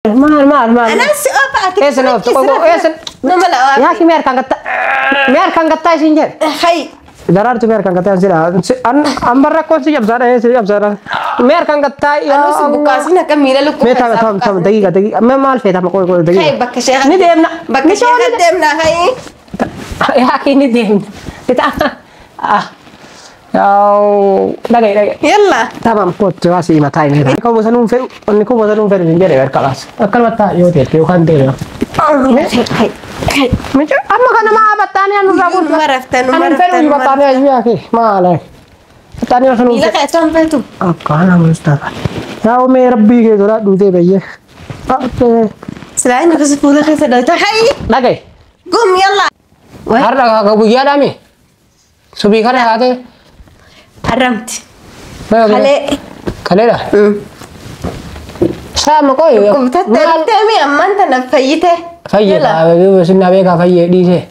Maal maal maal. Anas ofa ati. Eessa na ooftu? Eessa? Nama lawaa. Yaa ki mee harkaan gattaa? Mee harkaan gattaa isiin jedhe. Hay. Daraartu mee harkaan gattaa jedha. An barra koon si cabsaadha si cabsaadha. Mee harkaan gattaa yaa. Anus buqqaasin akka miila lukkuu. Mee ta'a ta'a ta'a daqiiqa daqiiqa. Mee maal feeta ma qoy qoy daqiiqa. Hay bakka sheekha. Ni deemna. Bakka sheekha deemna hay. Yaa ki ni deemna. Ita. Ah. Yaa dhaga'i dhaga'i. Yalla. Tamam kottu asii mataa inni. Inni koo bosanuun fedhu inni koo bosanuun fedhu hin jedhe barkalaas. Akkanumatti ta'a yoo ta'e yookaan deema. Micho amma kana maa battaanii anu irraa guutu. Numa rafta numa Ani rafta. fedhu battaanii ayyuu yaa kee maala. Battaanii osoo Miila keessan feetu. Akkana Mustafa. Yaa mee rabbii kee sodaa dhuutee bayyee. Silaa inni gosa fuula keessa dhalta. Hay. Dhaga'i. Gum yalla. Har'a guyyaadhaami. Subii kana haate. Haramti. Kalee. Kaleedha. Saama qoy. Kubtatte ammaan tana fayyite. Fayyee sinna beekaa fayyee dhiisee.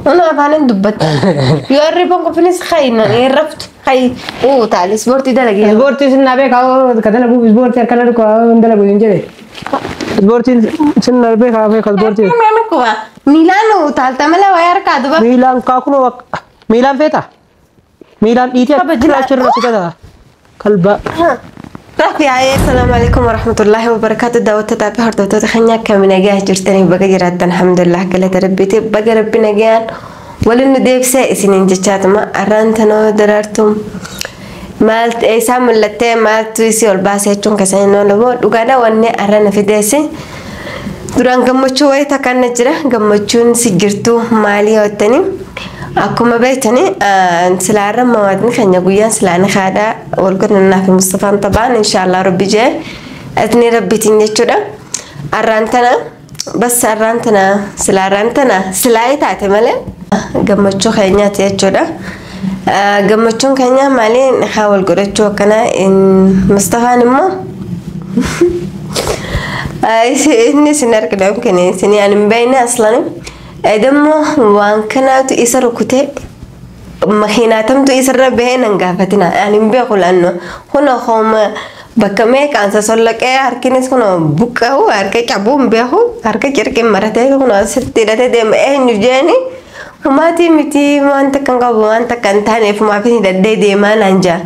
Una afaanin dubbatta. Yoo arriban qofinis hayna hin raftu. Hay. Uu taali ispoortii dalagee. Ispoortii sinna beekaa ka dalagu ispoortii akkana dhuka hin dalagu hin jedhe. Ispoortiin sinna beekaa beekaa ispoortii. Kuba miilaan utaalta malee wayaa harkaa duba. Miilaan kaakunoo miilaan feeta. Miilaan dhiitee achirra si gata. Kalba. Rafi ayee salaamu alaikum warahmatullahi wabarakaatu daawwattoota fi hordoftoota keenya akkamiin nagaa jirtanii baga jiraattan alhamdulillah galata rabbiiti baga rabbi nagaan waliin nu deebisee isiniin jechaatuma arraan tanoo daraartu maal isaa mul'attee maaltu isii ol baasee jechuun keessan hin oolu dhugaadha wanni arra na fideessi. Duraan gammachuu wayii takka na jira gammachuun si jirtu maalii hojjetanii akkuma beektanii silaarra mawaadni keenya guyyaan silaani haadha wal godhannaa fi Mustafaan Tabaan inshaallah rabbi jee itni rabbitiin jechuudha. Arraan tana bas arraan tana silaarraan tana silaayii taate malee gammachuu keenyaati jechuudha. Gammachuun keenya maaliin haa wal godhachuu akkana Mustafaan immoo inni isin argina yookiin isin ani hin beekne aslan dammoo waan kanaatu isa rukutee makiinaatamtu isarra bahee nan gaafatina ani hin beeku laanno kun hooma bakka meeqaan sosollaqee harkinis kun buqqa'u harka cabuu hin beeku harka cirqiin maratee kun asitti hidhatee deema eenyu jeeni humaatii miti waan takka hin qabu waan takka hin taaneef humaafis hidhadhee deemaa naan jaa.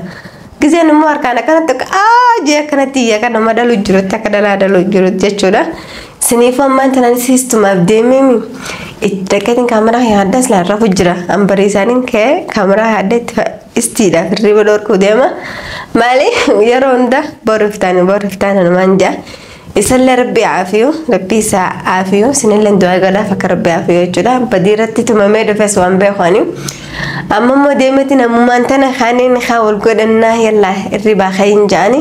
Giseen immoo harkaan akkanatti aa jee akkanatti iyya kan nama dhalu jirutti akka dhalaa dhalu jirutti jechuudha. Siniifuu ammaan tanaan siistumaaf deemee itti dhaqeetiin kaameraa yaadda silaa rafu jira. Ambarii isaaniin ka'ee kaameraa yaadda itti istiidhaaf hirriba dhorkuu deema. Maali yeroo hunda boruuf taane boruuf taane namaan jaa. Isallee rabbi aafiyu rabbi isaa aafiyu sinillee du'aa godhaaf akka rabbi aafiyu jechuudha. Badii irratti tumamee dhufes waan beekani. Amma immoo deemati namummaan tana kaaniin haa wal godhannaa yallaa hirribaa kayin ja'ani.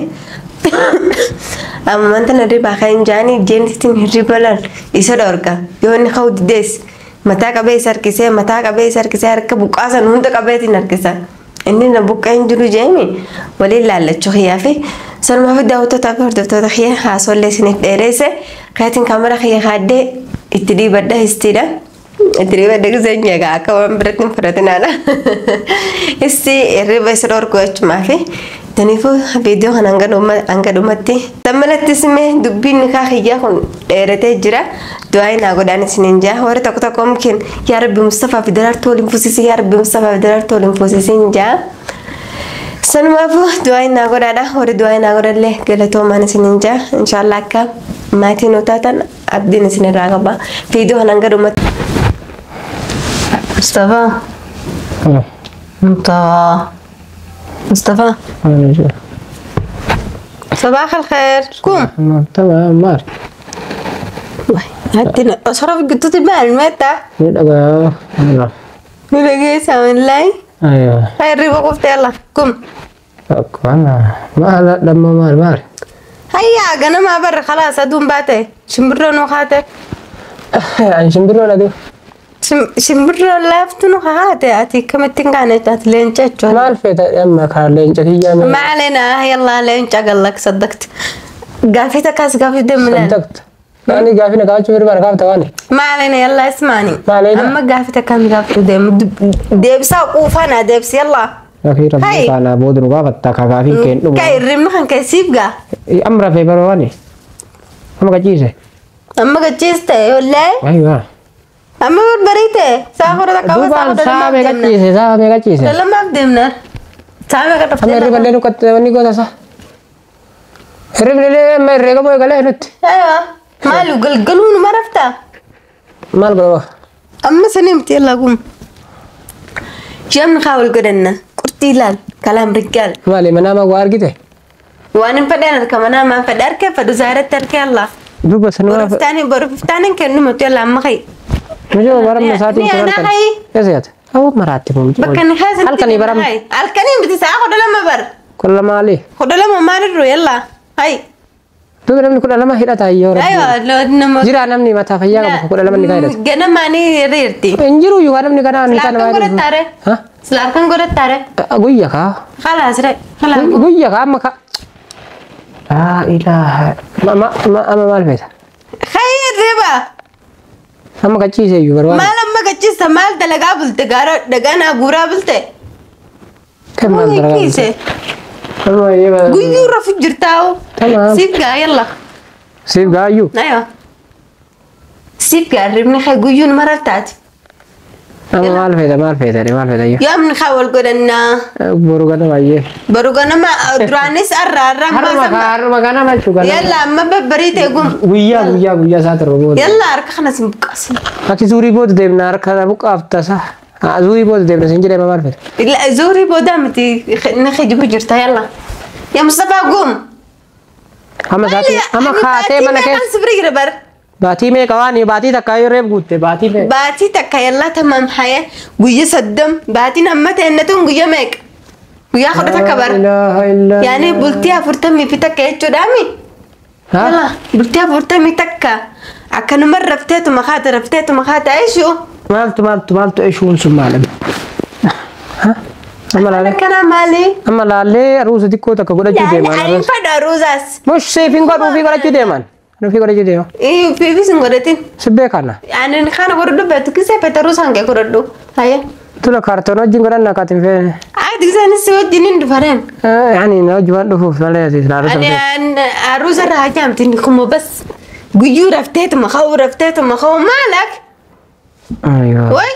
Ammaan tana hirribaa kayin ja'ani jeensitiin hirriba lan isa dhorka yoo inni ka'u didees mataa qabee isa harkisee mataa qabee isa harkisee harka buqqaasan hunda qabeetiin harkisa. Inni na buqqee hin jiru jeemi waliin laallachuu xiyyaa fi sanumaa fi daawwattootaa fi hordoftoota xiyya haasollee isiniif dheereesse kayatiin kaamera xiyya kaaddee itti dhiibadha histiidha. Itti dhiibadha giseen egaa akka waan biratti hin fudhatinaadha. Isti hirriba isa dhorku jechumaa fi taniifuu viidiyoo kana hanga dhumatti. Tammalattis mee dubbiin nikaa xiyyaa kun dheeratee jira. Du'aa naa godhaan isiniin jaa. Warri tokko tokko mukeen yaa Rabbi Mustafaa fi Daraartuu waliin fuusisi yaa Rabbi Mustafaa fi Daraartuu waliin fuusisiin jaa. Sanumaafuu du'aa naa godhaadha. Warri du'aa naa godhallee galatoomaan isiniin jaa. Inshaallah akka maatiin nu taatan abdiin isinirraa qaba. Viidiyoo kana hanga dhumatti. Mustafa. Mustafa. Mustafa. صباح الخير قوم تمام maal. هاتنا أشرف قطتي مال متى Ni dhagaa. نلاقي من لاي Aywa. هاي الريبة قفت يلا قم Akkana maal dhamma maal maal. هيا أنا ما بر خلاص أدوم باتي شمبرون وخاتي Ani shimbirroon aduu. شمبرون لافتن وخاتي أتي كم تنقانة لين تشو Maal feeta amma kaa leenca kiyyaa ما علينا يلا لين قال لك صدقت قافيتك كاس قافي دم لين صدقت. Ani gaafii na gaafachuu barbaada gaafta waan. ما علينا يلا اسمعني ما علينا. اما قافتك كان قافي دم ديبسا وقوفانا ديبس يلا Akii rabbi Hai. kana booda nu gaafatta kaa gaafiin keen dhumu. كاي الرمح كان كيسيب قا Amra fee barbaade. Amma gachiise. Amma gachiiste wallahi. Aywa. Amma barbariite saa kudha takka amma saa Duubaan kudha saa lamaaf meeqa deemna. ciise saa meeqa ciise. Kudha lamaaf deemna. Saa meeqa Amma dhuftee hirriba illee nuqatte wanni goota isaa. Hirribni illee amma herreega moo eegalee nutti. Aywa. Maalu galgaluu numa raftaa? Maal godha? Amma sanii miti yallaa gum. Jamni haa wal godhanna. Qurxii ilaal. Kalaam riggaal. Maali manaa waa argite? Waan hin fedhan harka manaa maan fedhe harka fedhu zaaratti harka yallaa. Duuba sanumaa. Boroftaanii boroftaaniin kennumatu yallaa amma kayi. Mijoo baramna sa'aatiin Ni kun ana halkan. kayi. Eessa yaata? Awwa maraatti moo mijoo. Bakka inni kaasatti Halkanii baramna. Halkanii miti sa'a 12 bar. 12 maali? 12 maalirru yallaa. Hayi. Duuba namni 12 hidhata yoo rabbi. Aywa nama. Jira namni mataa fayyaa qabu 12 ni hidhata. Ganamaanii hiriirti. Hin jiru iyyuu namni kanaa ni Silaa kana kan godhattaare. Ha? Silaa kan godhattaare. Guyya kaa. Khalaas re. Khalaas. Guyya kaa amma kaa. Laa ilaaha. Ma ma amma maal feeta? Khayr riba. Amma gachiise iyyuu barbaada. Maal amma gachiista maal dalagaa bulte gaara dhaganaa guuraa bulte. Kan maal dalagaa Kiise. Amma eeba. Guyyuu rafu jirtaa'u. Tamaam. Siif gaa yalla. Siif gaayyuu. Aywa. Siif gaa ribni khay guyyuun maraftaati. Amma maal feeta maal feeta maal feeta iyyuu. Yaamni haa wal godhannaa. Boru ganama baay'ee. Boru ganama duraanis arra arra Haruma kaa haruma ganama jechuudha. Yalla amma babbariite gum. Guyyaa guyyaa guyyaa isaa torba booda. Yalla harka kana sin buqqaasin. Akki zuurii booda deemna harka buqqaaf tasa. Zuurii booda deemna sin jedhee maal feeta? La zuurii booda miti ni kijibu jirta yalla. Ya Mustafa gum. Amma sa'aatii amma kaatee mana keessa. Kan sibiri jira bar. Baatii meeqa waan baatii takka yoo reef guutte baatii meeqa. Baatii takka yalla tamam haya guyya 30 baatiin amma ta'ennatuun guyya meeqa? Guyyaa 11 bar. Yaani bultii 41 jechuudhaami. Yalla bultii 41 akkanuma rafteetuma kaata rafteetuma kaata ishuu. Maaltu maaltu maaltu ishuun sun maalami? Amma laalee. Akkana maali? Amma laallee aruusa xiqqoo takka godhachuu deeman. Yaani ani fadha aruusaas. Mush seef hin godhu ofii godhachuu deeman. Ofii godhachuu deema. Ofiifis hin godhatin. Si beekana. Ani kana godhadhu beektu kisee fete aruusaan kee godhadhu. Haya. Tula kaartoon wajjin godhanna kaatiin feene. Ati isaanis si wajjin hin dhufareen. Yaani na wajjin waan dhufuuf malee ati aruusa Ani aruusa irraa hajaamti kuma bas guyyuu rafteetuma ka'uu rafteetuma ka'uu maalak. Aywa. Way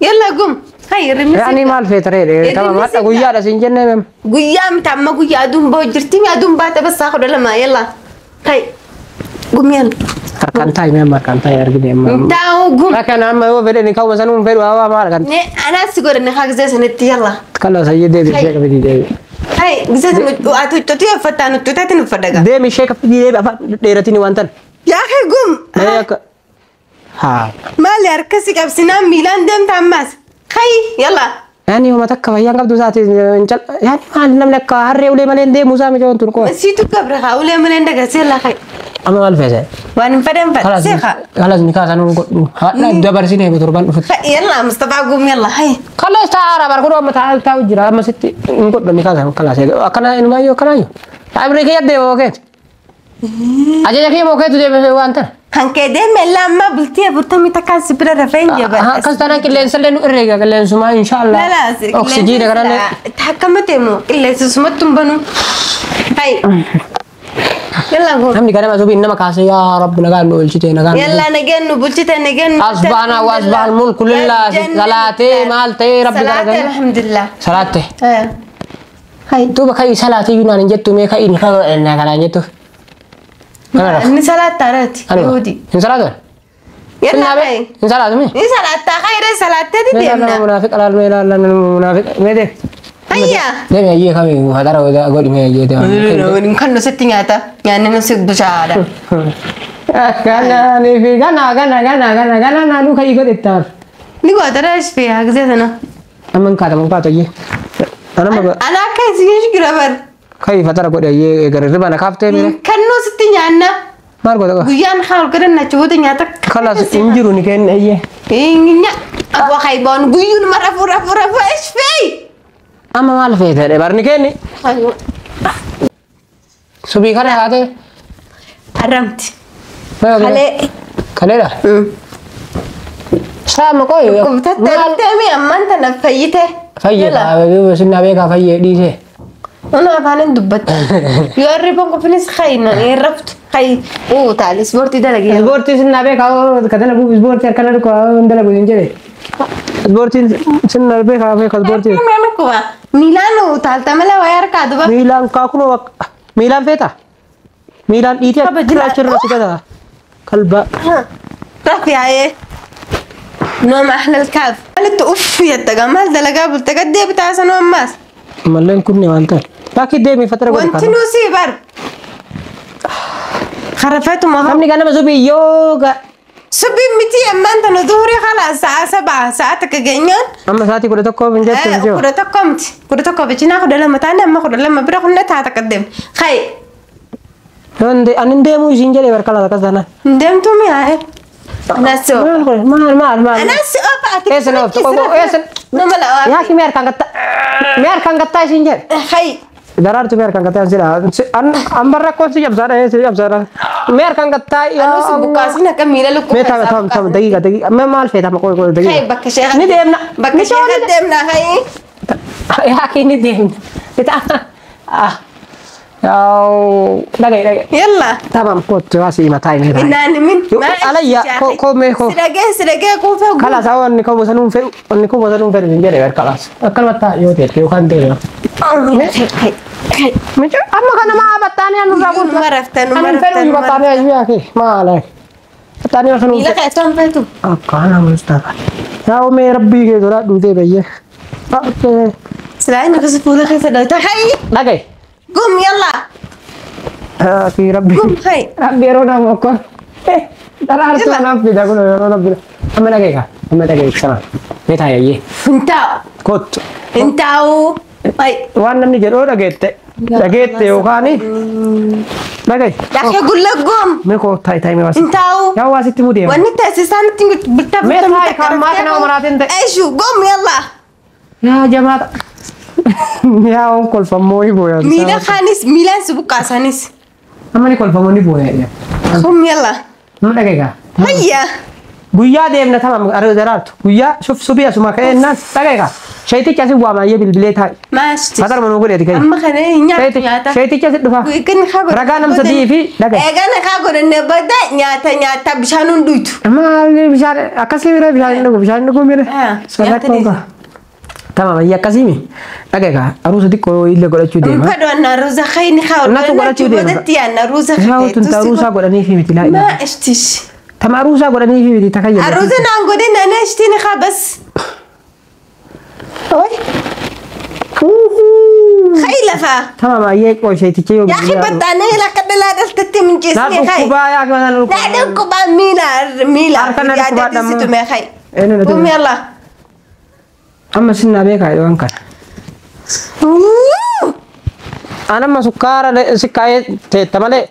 yalla gum. Hay rimni. Yaani maal feeta reedhe? Tamam hadha guyyaadha siin jennee mem. Guyyaa miti amma guyyaa aduun bahu jirti aduun baate bas saa 12 yalla. Hay gum yalla. Harkaan taa'i mee amma harkaan taa'i argine amma. Taa'u gum. Akkan amma yoo fedhe ni ka'uma sanuun fedhu hawaa maal kan. Ne anaas si godhanne haa gisee sanitti yalla. Kala sayyee deebi ishee qabdi deebi. Hay gisee sanitti ati huccootii uffattaa nutti utaatiin uffadha. Deemi ishee qabdi deebi afaan dheeratini waan tan. Yaa kee gum. Mee akka. Haa. Maali harka si qabsinaan miilaan deemta ammas. Hay yalla. Yaani homa takka fayyaan qabdu isaati yaani maal namni akka harree ulee malee hin deemu isaa mijoon tun qofa. Siitu gabra haa ulee malee hin dagasee yalla hay. Amma maal feete? Waan hin fedhan fedha seeqa. Kalas ni kaasanuu godhu. Hadha dabarsine torban dhufutti. Yalla Mustafa gum yalla hay. Kalas taa'aara bar kun amma taa'u taa'u jira amma sitti hin godhu ni kaasan kalas akkana inumaayyoo akkanaayyoo. Dhaabni kee yaddee bookeet. Ajaja kee bookeetu deeme waan tana. Kan kee deeme illa amma bultii 41 si bira rafee hin jaba. Akkas taanaan qilleensa illee nu herreega qilleensumaa inshaallah. Oksijiina kanallee. Akkama deemu qilleensa sumatti hin banu. Hay. Yalla gum. Namni ganama subiin nama kaasee yaa rabbi nagaan nu oolchite nagaan. Yalla nagaan nu bulchite nagaan nu. Asbaana wasbaal mulku lillah salaatee maal ta'ee rabbi Salaate garagalee. alhamdulillah. Salaatte. Hay. Duuba ka'ii salaatee iyyuu naan hin jettu mee ka'ii ni kanaan jettu. Inni salaattaarati. Yahudi. Hin salaatan? Yalla hay. Hin salaatu mee? Inni salaattaa khayra salaatteeti deemna. Munaafiqa laal mee laal munaafiqa mee deem. Hayya. Deemi ayyee kami hadara godhi mee ayyee deema. Kan nusitti nyaata. Nyaanni nusi bushaadha. Gana ni fi gana gana gana gana gana naanuu ka'ii godhettaaf. Ni gootara ishee gisee sana. Amma hin kaata mun kaatu ayyee. Anama Ana akka isin jira bar. ka'ii fatara godhe ayyee gara riba na kaaftee mee. Kan nusitti nyaanna. Maal godha qofa? Guyyaan haa godhanna achi booda nyaata. Kalas hin jiru ni kenne ayyee. Nya. Aboo hayboon guyyuun mara rafu rafu rafu ishee. Amma maal feete barni kenne. Subii kana haate. Haramti. Kalee. Kaleedha. Saama qoy. Dhukkubsatte deemi ammaan tana fayyite. Fayyee sinna beekaa fayyee dhiisee. Ona afaan hin dubbattu. Yoo arriban qofinis khayna hin raftu. Hay taal ispoortii dalagee. Ispoortii sinna beekaa ka dalagu ispoortii akkana dhuka hin dalagu hin jedhe. Ispoortiin sinna beekaa beekaa ispoortii. Miilaan utaalta malee wayaa harkaa duba. Miilaan kaakunoo miilaan feeta. Miilaan dhiitee achirra si gata. Kalba. Rafi yaa'ee. Noom ahlal kaaf. Maalitti uffi jetta maal dalagaa bulte gad deebitaa sanuu ammaas. Malleen kunne waan ta'e. Bakki deemee fatara godhe. Wanti nuusii bar. Harafetuma. Namni ganama subii yoo Subii miti ammaan tana duhurii kalaas sa'a 7 sa'a takka geenyaan. Amma sa'aatii 11 hin jettu hin jiru. 11 miti. 11 bicinaa 12 taane amma 12 bira kunna taata qaddem. Hay. Ani hin deemu isiin jedhee barka laata akkas taanaan. Hin deemtu mi'aaye. Anas oo. Maal maal maal. Anas oo faati. Eessa na ooftu qoqoo eessa. Nama lawaa. Yaa ki mee harkaan gattaa. Mee harkaan gattaa isiin jedhe. Hay. Daraartu mee harkaan gattaa sidha. An barra koon si cabsaadha si cabsaadha. Mee harkaan gattaa. Anuu si buqqaasin akka miila lukkuu. Mee ta'a ta'a ta'a daqiiqa daqiiqa mee maal feeta ma qoy qoy daqiiqa. Hay bakka ishee. Ni deemna. Bakka ishee deemna hay. Yaa ki ni deemna. Taa. Yaw dhaga'i dhaga'i. Yalla. Tamam kottu asii mataa hin Innaan min. Alayya ko mee ko. Si dhagee kuufee. Kalaas haa wanni koo bosanuun fedhu wanni koo bosanuun fedhu hin jedhe kalaas. Akkanuma ta'a yoo ta'e yookaan ta'e. Amma kana maa battaanii anu irraa Numa raftan numa Ani fedhu raftan. battaanii ayyuu kee maala. Battaanii osoo Miila keessan feetu. Akkana Mustafa. Yaa mee rabbii kee sodaa dhuutee bayyee. Silaa inni gosa fuula keessa dhawta. Hay. Dhaga'i. Gum yalla. Fi rabbi. Gum hay. Rabbi yeroo nama okko. Daraartuu naaf fida kun yeroo naaf fida. Amma dhaga'i kaa. Amma dhaga'i sana. Mee taayayyee. Hin taa'u. Kottu. Hin taa'u. Hay. Waan namni jedhu dhageette. Dhageette yookaan dhaga'i. Yaakee gulla gum. Mee koo taayi taayi mee waasi. Hin taa'u. Yaa waasitti mudee. Wanni taasisaan ittiin bittaa Mee taayi kaan maa kana maraatiin ta'e. Eeshu gum yalla. Yaa jamaata. Yaa on kolfammoo ni booya. Miila kaanis miilaan si buqqaasanis. Amma ni kolfammoo ni booya. Gum yalla. Nu dhaga'i kaa. Hayya. Guyyaa deemna tamam daraartu. Guyyaa subii asuma ka'eennaan dhaga'i kaa. Shayitichi asii waamaayyee bilbilee taa'i. Maashti. Fatara manuu godheeti ka'e. Amma kana nyaata nyaata. Shayitichi asii dhufa. Ragaa nam sadii fi dhaga'i. Eegaa kaa godhanne booda nyaata nyaata bishaan hunduytu. Maali bishaan akkasii mire bishaan hin dhugu bishaan hin dhugu mire. Nyaata dhiisi. Tamam ayya akkasii mi dhaga'i kaa aruusa xiqqoo illee godhachuu deema. Fadhu anna ruuza khayni kaa Natu godhachuu deema. Boodatti anna ruuza Yaa tun aruusaa godhanii fi miti laa ilaaha. Maa ishtish. Tama aruusaa godhanii fi miti takayya. Aruuza naan godhin ana ishtiin kaa bas. Oi. Khay lafa. Tamam ayyee qoy shayitichi yoo Yaa akhi battaanee lakka dhalaa dhaltetti Naan minceesni khay. dhukkubaa yaa kana dhukkubaa. Naa dhukkubaa miila miila. Harka na dhukkubaa dhamma. Situ mee khay. Eenyu na Gum tume? yalla. Amma sinnaa beekaa waan kana. An amma sukkaara si kaa'ee teetta malee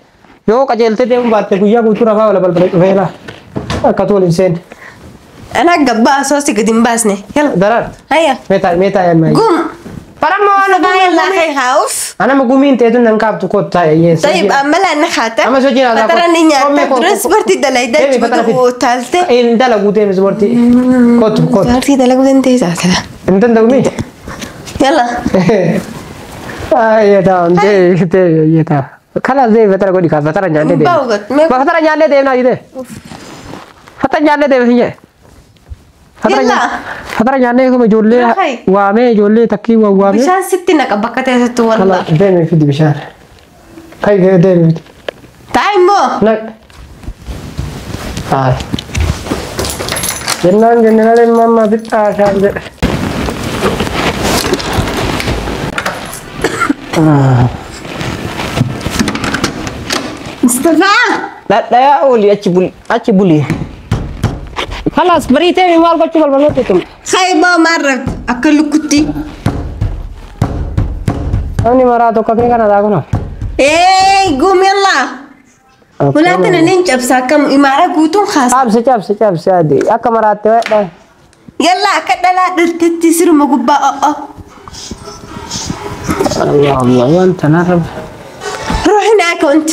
yoo qajeeltee deemuu baatte guyyaa guutuu rafaa wala balbala dhufeera. Akka tool hin seenne. Ana gabbaa osoo si gadi hin baasne. Yalla. Daraartu. Hayya. Mee taa'i mee taa'i amma. Gum. Paramma waan Yalla khay hauf. Ana amma gumiin teetu nan kaaftu kottu taa'i. طيب أما لا نخاته Amma sochiin haasaa فترة نيا تدرس برتي دلاي دج بدو تالتة Hin dalagu deemi ispoortii. Kottu kottu. تالتي دلاي بدن تيزا كذا Hin danda'u mii? يلا Ayya taa'u deemi deemi ayya taa'u. Kalaas deemi fatara godhi kaa fatara nyaannee deemi. باوغت ما Fatara nyaannee deemnaa jitee. Fatara nyaannee deemi sin jedhe. يلا Fatara nyaannee kuma ijoollee waamee ijoollee takkii waan waamee. بشان ستي نقبك تيزا والله Kalaas deemi fidi bishaan. Kai deemi fidi. تعال مو Naq. Ay. Jennaan jennaan mamma fixaa isaan jedhe. مصطفى Dhadhayaa ooli achi buli achi buli. Kalaas bariitee maal gochuu balbalootti tum. خايبة مرة أكل كتي Namni maraa tokko kee kana taakuna. إيه قوم يلا ولا تنين كم إمارة قوتون خاص Cabsi cabsi cabsi adii akka maraatte waadha. يلا كده لا تتسير مقبة أه Allah Allah wanta narra. روح هناك أنت.